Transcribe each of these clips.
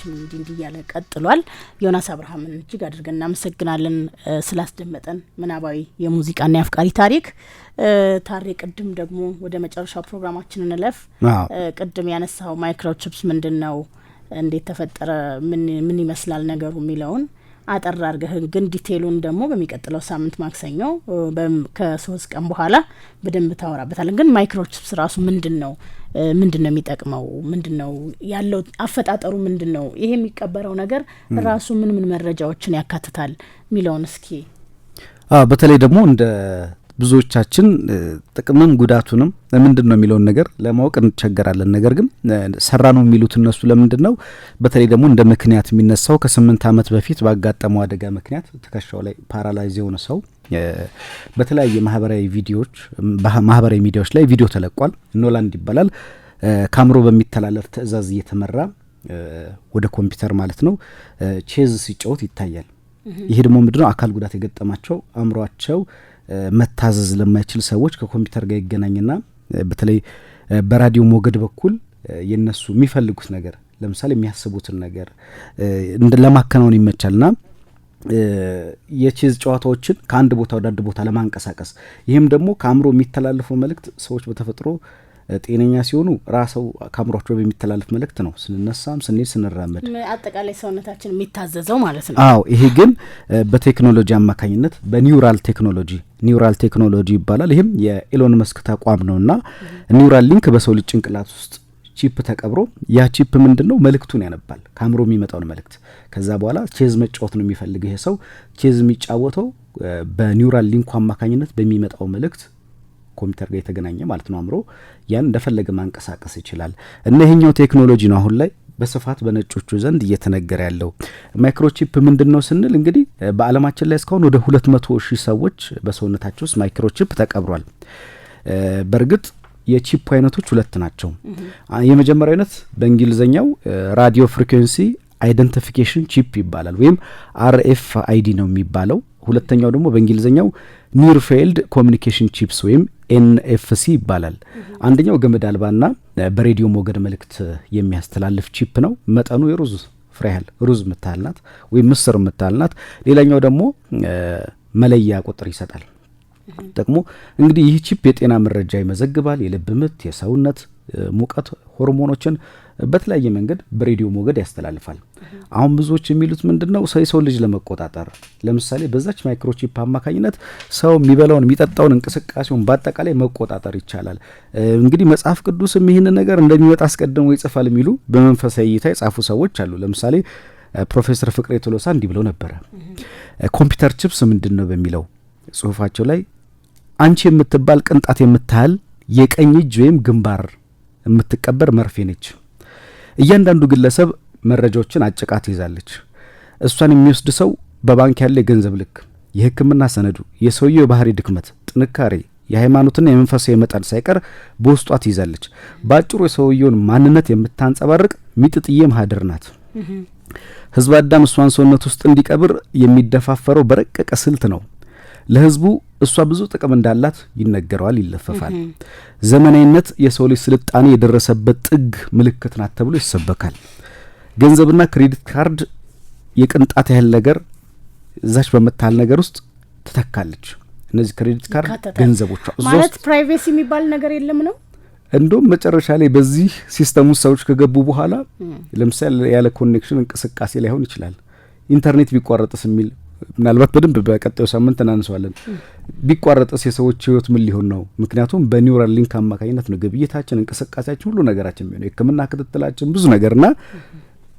ታሪካችን እንዲህ እንዲህ እያለ ቀጥሏል። ዮናስ አብርሃምን እጅግ አድርገን እናመሰግናለን ስላስደመጠን ምናባዊ የሙዚቃና የአፍቃሪ ታሪክ። ታሬ፣ ቅድም ደግሞ ወደ መጨረሻው ፕሮግራማችን እንለፍ። ቅድም ያነሳው microchips ምንድን ነው፣ እንዴት ተፈጠረ፣ ምን ምን ይመስላል ነገሩ የሚለውን አጠር አድርገህ ግን detail ኡን ደግሞ በሚቀጥለው ሳምንት ማክሰኞ ከ3 ቀን በኋላ በደንብ ታወራበታለን። ግን microchips ራሱ ምንድን ነው? ምንድን ነው የሚጠቅመው? ምንድን ነው ያለው አፈጣጠሩ ምንድን ነው? ይሄ የሚቀበረው ነገር ራሱ ምን ምን መረጃዎችን ያካትታል የሚለውን እስኪ። በተለይ ደግሞ እንደ ብዙዎቻችን ጥቅምም ጉዳቱንም ምንድን ነው የሚለውን ነገር ለማወቅ እንቸገራለን። ነገር ግን ሰራ ነው የሚሉት እነሱ ለምንድን ነው? በተለይ ደግሞ እንደ ምክንያት የሚነሳው ከ8 ዓመት በፊት ባጋጠመው አደጋ ምክንያት ትከሻው ላይ paralyze የሆነ ሰው በተለያየ ማህበራዊ ሚዲያዎች ላይ ቪዲዮ ተለቋል። ኖላንድ ይባላል። ከአእምሮ በሚተላለፍ ትዕዛዝ እየተመራ ወደ ኮምፒውተር ማለት ነው ቼዝ ሲጫወት ይታያል። ይሄ ደግሞ ምንድነው? አካል ጉዳት የገጠማቸው፣ አእምሯቸው መታዘዝ ለማይችል ሰዎች ከኮምፒውተር ጋር ይገናኝና በተለይ በራዲዮ ሞገድ በኩል የነሱ የሚፈልጉት ነገር፣ ለምሳሌ የሚያስቡትን ነገር ለማከናወን ይመቻልና የቼዝ ጨዋታዎችን ከአንድ ቦታ ወደ አንድ ቦታ ለማንቀሳቀስ፣ ይህም ደግሞ ከአእምሮ የሚተላለፈው መልእክት፣ ሰዎች በተፈጥሮ ጤነኛ ሲሆኑ ራሰው ከአእምሯቸው በሚተላለፍ መልእክት ነው ስንነሳም ስንሄድ ስንራመድ አጠቃላይ ሰውነታችን የሚታዘዘው ማለት ነው። አዎ፣ ይሄ ግን በቴክኖሎጂ አማካኝነት በ neural technology፣ neural technology ይባላል። ይህም የኤሎን መስክ ተቋም ነውና Neuralink በሰው ልጅ ጭንቅላት ውስጥ chip ተቀብሮ ያ chip ምንድን ነው መልእክቱን ያነባል፣ ከአእምሮ የሚመጣውን መልእክት። ከዛ በኋላ ቼዝ መጫወት ነው የሚፈልግ ይሄ ሰው፣ ቼዝ የሚጫወተው በ Neuralink ኡ አማካኝነት በሚመጣው መልእክት ኮምፒውተር ጋር የተገናኘ ማለት ነው። አእምሮ ያን እንደፈለገ ማንቀሳቀስ ይችላል። እና ይሄኛው ቴክኖሎጂ ነው አሁን ላይ በስፋት በነጮቹ ዘንድ እየተነገረ ያለው። Microchip ምንድን ነው ስንል እንግዲህ በዓለማችን ላይ እስካሁን ወደ 200,000 ሰዎች በሰውነታቸው ውስጥ microchip ተቀብሯል። በእርግጥ የ chip አይነቶች ሁለት ናቸው። የመጀመሪያው አይነት በእንግሊዝኛው radio frequency identification chip ይባላል ወይም RFID ነው የሚባለው። ሁለተኛው ደግሞ በእንግሊዝኛው near field communication chips ወይም NFC ይባላል። አንደኛው ገመድ አልባና በሬዲዮ ሞገድ መልእክት የሚያስተላልፍ chip ነው። መጠኑ የሩዝ ፍሬ ያህል፣ ሩዝ የምታህል ናት ወይም ምስር የምታህል ናት። ሌላኛው ደግሞ መለያ ቁጥር ይሰጣል። ጥቅሙ እንግዲህ ይህ chip የጤና መረጃ ይመዘግባል። የልብ ምት፣ የሰውነት ሙቀት፣ ሆርሞኖችን በተለያየ መንገድ በሬዲዮ ሞገድ ያስተላልፋል። አሁን ብዙዎች የሚሉት ምንድን ነው? ሰው የሰው ልጅ ለመቆጣጠር፣ ለምሳሌ በዛች microchip አማካኝነት ሰው የሚበላውን፣ የሚጠጣውን፣ እንቅስቃሴውን በአጠቃላይ መቆጣጠር ይቻላል። እንግዲህ መጽሐፍ ቅዱስም ይህንን ነገር እንደሚመጣ አስቀድሞ ይጽፋል የሚሉ በመንፈሳዊ እይታ የጻፉ ሰዎች አሉ። ለምሳሌ ፕሮፌሰር ፍቅሬ ቶሎሳ እንዲህ ብለው ነበረ። Computer chips ምንድን ነው በሚለው ጽሁፋቸው ላይ አንቺ የምትባል ቅንጣት የምታህል የቀኝ እጅ ወይም ግንባር የምትቀበር መርፌ ነች። እያንዳንዱ ግለሰብ መረጃዎችን አጭቃ ትይዛለች። እሷን የሚወስድ ሰው በባንክ ያለ የገንዘብ ልክ፣ የሕክምና ሰነዱ፣ የሰውየው የባህሪ ድክመት፣ ጥንካሬ፣ የሃይማኖትና የመንፈሳዊ መጠን ሳይቀር በውስጧ ትይዛለች። በአጭሩ የሰውየውን ማንነት የምታንጸባርቅ ሚጥጥዬ ማህደር ናት። ህዝበ አዳም እሷን ሰውነት ውስጥ እንዲቀብር የሚደፋፈረው በረቀቀ ስልት ነው። ለህዝቡ እሷ ብዙ ጥቅም እንዳላት ይነገረዋል፣ ይለፈፋል። ዘመናዊነት የሰው ልጅ ስልጣኔ የደረሰበት ጥግ ምልክት ናት ተብሎ ይሰበካል። ገንዘብና credit card የቅንጣት ያህል ነገር እዛች በምታህል ነገር ውስጥ ትተካለች። እነዚህ credit card ገንዘቦቿ ማለት privacy የሚባል ነገር የለም ነው። እንደውም መጨረሻ ላይ በዚህ system ውስጥ ሰዎች ከገቡ በኋላ ለምሳሌ ያለ connection እንቅስቃሴ ላይሆን ይችላል። ኢንተርኔት ቢቋረጥስ የሚል ምናልባት በደንብ በቀጣዩ ሳምንት እናነሳዋለን። ቢቋረጥስ የሰዎች ህይወት ምን ሊሆን ነው? ምክንያቱም በ Neuralink አማካኝነት ነው ግብይታችን፣ እንቅስቃሴያችን፣ ሁሉ ነገራችን የሚሆነው፣ የሕክምና ክትትላችን፣ ብዙ ነገርና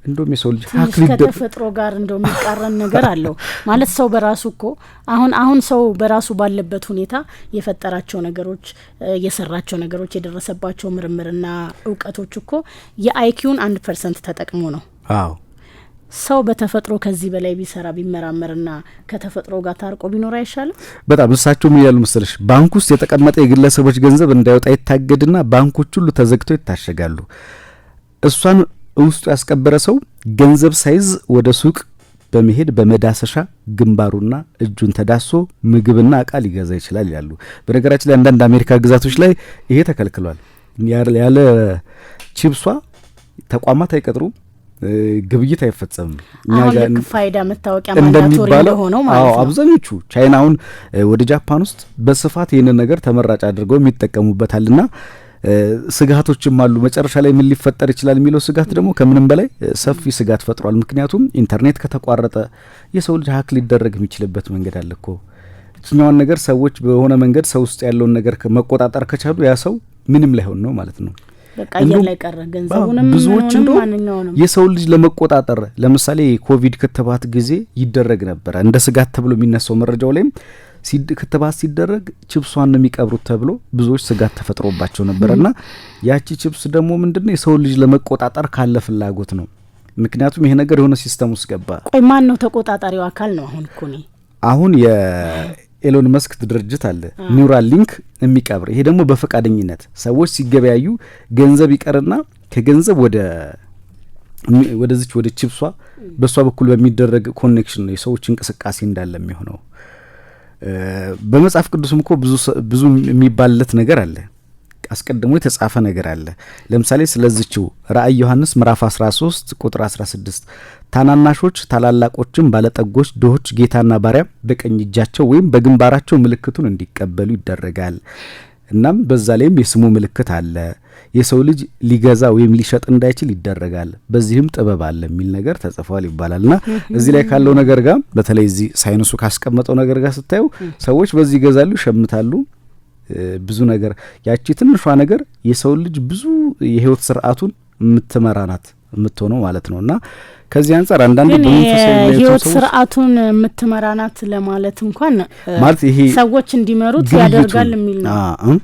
እንደውም የሰው ልጅ ትንሽ ከተፈጥሮ ጋር እንደው የሚቃረን ነገር አለው። ማለት ሰው በራሱ እኮ አሁን አሁን ሰው በራሱ ባለበት ሁኔታ የፈጠራቸው ነገሮች፣ የሰራቸው ነገሮች፣ የደረሰባቸው ምርምርና እውቀቶች እኮ የ IQ ውን 1% ተጠቅሞ ነው። ሰው በተፈጥሮ ከዚህ በላይ ቢሰራ፣ ቢመራመርና ከተፈጥሮ ጋር ታርቆ ቢኖር አይሻልም? በጣም። እሳቸው ምን ያሉ መሰለሽ? ባንክ ውስጥ የተቀመጠ የግለሰቦች ገንዘብ እንዳይወጣ ይታገድና ባንኮች ሁሉ ተዘግተው ይታሸጋሉ። እሷን ውስጡ ያስቀበረ ሰው ገንዘብ ሳይዝ ወደ ሱቅ በመሄድ በመዳሰሻ ግንባሩና እጁን ተዳሶ ምግብና እቃ ሊገዛ ይችላል ይላሉ። በነገራችን ላይ አንዳንድ አሜሪካ ግዛቶች ላይ ይሄ ተከልክሏል። ያለ ቺፕሷ ተቋማት አይቀጥሩም። ግብይት አይፈጸምም። አሁን ልክ ፋይዳ መታወቂያ mandatory እንደሆነው ማለት ነው። አብዛኞቹ ቻይና አሁን ወደ ጃፓን ውስጥ በስፋት ይህንን ነገር ተመራጭ አድርገው የሚጠቀሙበታልና ስጋቶችም አሉ። መጨረሻ ላይ ምን ሊፈጠር ይችላል የሚለው ስጋት ደግሞ ከምንም በላይ ሰፊ ስጋት ፈጥሯል። ምክንያቱም ኢንተርኔት ከተቋረጠ የሰው ልጅ hack ሊደረግ የሚችልበት መንገድ አለ እኮ። እችኛዋን ነገር ሰዎች በሆነ መንገድ ሰው ውስጥ ያለውን ነገር መቆጣጠር ከቻሉ ያ ሰው ምንም ላይሆን ነው ማለት ነው። በቃ አየር ላይ ቀረ ገንዘቡንም ብዙዎች እንደውም የሰው ልጅ ለመቆጣጠር ለምሳሌ የኮቪድ ክትባት ጊዜ ይደረግ ነበረ። እንደ ስጋት ተብሎ የሚነሳው መረጃው ላይም ክትባት ሲደረግ ችፕሷን ነው የሚቀብሩት ተብሎ ብዙዎች ስጋት ተፈጥሮባቸው ነበርና ያቺ ችፕስ ደግሞ ምንድነው የሰው ልጅ ለመቆጣጠር ካለ ፍላጎት ነው። ምክንያቱም ይሄ ነገር የሆነ system ውስጥ ገባ። ቆይ ማን ነው ተቆጣጣሪው አካል ነው? አሁን እኮ እኔ አሁን የኤሎን መስክ ድርጅት አለ ኒውራል ሊንክ የሚቀብር። ይሄ ደግሞ በፈቃደኝነት ሰዎች ሲገበያዩ ገንዘብ ይቀርና ከገንዘብ ወደዚች ወደ ቺፕሷ በሷ በኩል በሚደረግ connection ነው የሰዎች እንቅስቃሴ እንዳለ የሚሆነው። በመጽሐፍ ቅዱስም እኮ ብዙ ብዙ የሚባልለት ነገር አለ። አስቀድሞ የተጻፈ ነገር አለ። ለምሳሌ ስለዚችው ራእይ ዮሐንስ ምዕራፍ 13 ቁጥር 16 ታናናሾች ታላላቆችም፣ ባለጠጎች፣ ድሆች፣ ጌታና ባሪያ በቀኝ እጃቸው ወይም በግንባራቸው ምልክቱን እንዲቀበሉ ይደረጋል። እናም በዛ ላይም የስሙ ምልክት አለ። የሰው ልጅ ሊገዛ ወይም ሊሸጥ እንዳይችል ይደረጋል። በዚህም ጥበብ አለ የሚል ነገር ተጽፏል ይባላልና እዚህ ላይ ካለው ነገር ጋር በተለይ እዚህ ሳይንሱ ካስቀመጠው ነገር ጋር ስታዩ ሰዎች በዚህ ይገዛሉ፣ ይሸምታሉ። ብዙ ነገር ያቺ ትንሿ ነገር የሰው ልጅ ብዙ የህይወት ስርዓቱን የምትመራ ናት የምትሆነው ማለት ነው። እና ከዚህ አንጻር አንዳንድ በመንፈሳዊ የህይወት ስርዓቱን የምትመራ ናት ለማለት እንኳን ማለት ይሄ ሰዎች እንዲመሩት ያደርጋል የሚል ነው።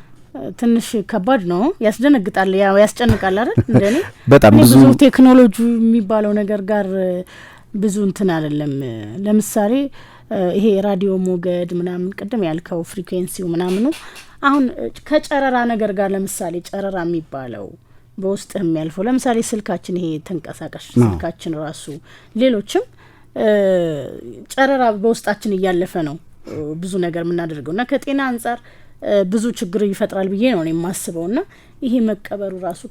ትንሽ ከባድ ነው፣ ያስደነግጣል፣ ያው ያስጨንቃል አይደል? እንደኔ በጣም ብዙ ቴክኖሎጂ የሚባለው ነገር ጋር ብዙ እንትን አይደለም። ለምሳሌ ይሄ ራዲዮ ሞገድ ምናምን ቅድም ያልከው frequency ው ምናምኑ አሁን ከጨረራ ነገር ጋር ለምሳሌ ጨረራ የሚባለው በውስጥ የሚያልፈው ለምሳሌ ስልካችን ይሄ ተንቀሳቃሽ ስልካችን ራሱ ሌሎችም ጨረራ በውስጣችን እያለፈ ነው ብዙ ነገር የምናደርገው እና ከጤና አንጻር ብዙ ችግር ይፈጥራል ብዬ ነው እኔ የማስበው። እና ይሄ መቀበሩ ራሱ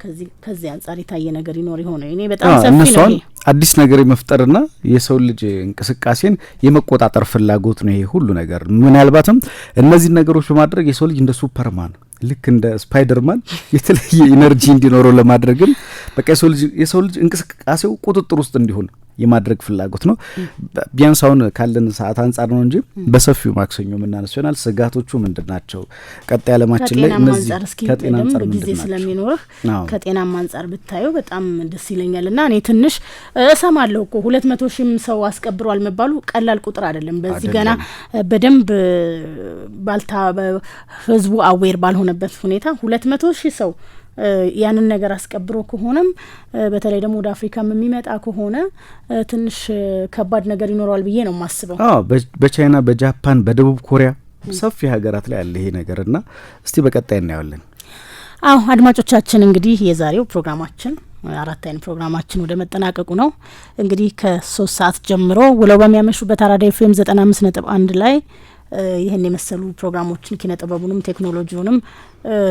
ከዚህ አንጻር የታየ ነገር ይኖር ይሆን? እኔ በጣም ሰፊ ነው። አዲስ ነገር የመፍጠርና የሰው ልጅ እንቅስቃሴን የመቆጣጠር ፍላጎት ነው ይሄ ሁሉ ነገር። ምናልባትም እነዚህን ነገሮች በማድረግ የሰው ልጅ እንደ ሱፐርማን ልክ እንደ ስፓይደርማን የተለየ energy እንዲኖረው ለማድረግም በቃ የሰው ልጅ እንቅስቃሴው ቁጥጥር ውስጥ እንዲሆን የማድረግ ፍላጎት ነው። ቢያንስ አሁን ካለን ሰዓት አንጻር ነው እንጂ በሰፊው ማክሰኞ የምናነሳው ይሆናል። ስጋቶቹ ምንድን ናቸው? ቀጣይ ዓለማችን ላይ እነዚህ ከጤና አንጻር ጊዜ ስለሚኖርህ ከጤናም አንጻር ብታየው በጣም ደስ ይለኛል። እና እኔ ትንሽ እሰማለሁ እኮ 200 ሺህም ሰው አስቀብሯል መባሉ ቀላል ቁጥር አይደለም። በዚህ ገና በደንብ ባልታ ህዝቡ aware ባልሆነበት ሁኔታ 200 ሺህ ሰው ያንን ነገር አስቀብሮ ከሆነም በተለይ ደግሞ ወደ አፍሪካም የሚመጣ ከሆነ ትንሽ ከባድ ነገር ይኖረዋል ብዬ ነው የማስበው። አዎ፣ በቻይና፣ በጃፓን፣ በደቡብ ኮሪያ ሰፊ ሀገራት ላይ አለ ይሄ ነገርና እስቲ በቀጣይ እናየዋለን። አዎ አድማጮቻችን፣ እንግዲህ የዛሬው ፕሮግራማችን አራት አይን ፕሮግራማችን ወደ መጠናቀቁ ነው። እንግዲህ ከ3 ሰዓት ጀምሮ ውለው በሚያመሹበት አራዳ ኤፍኤም 95.1 ላይ ይህን የመሰሉ ፕሮግራሞችን ኪነ ጥበቡንም ቴክኖሎጂውንም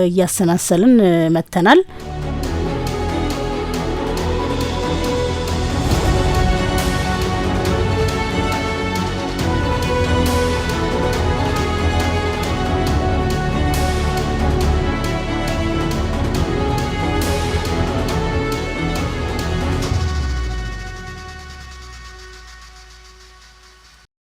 እያሰናሰልን መጥተናል።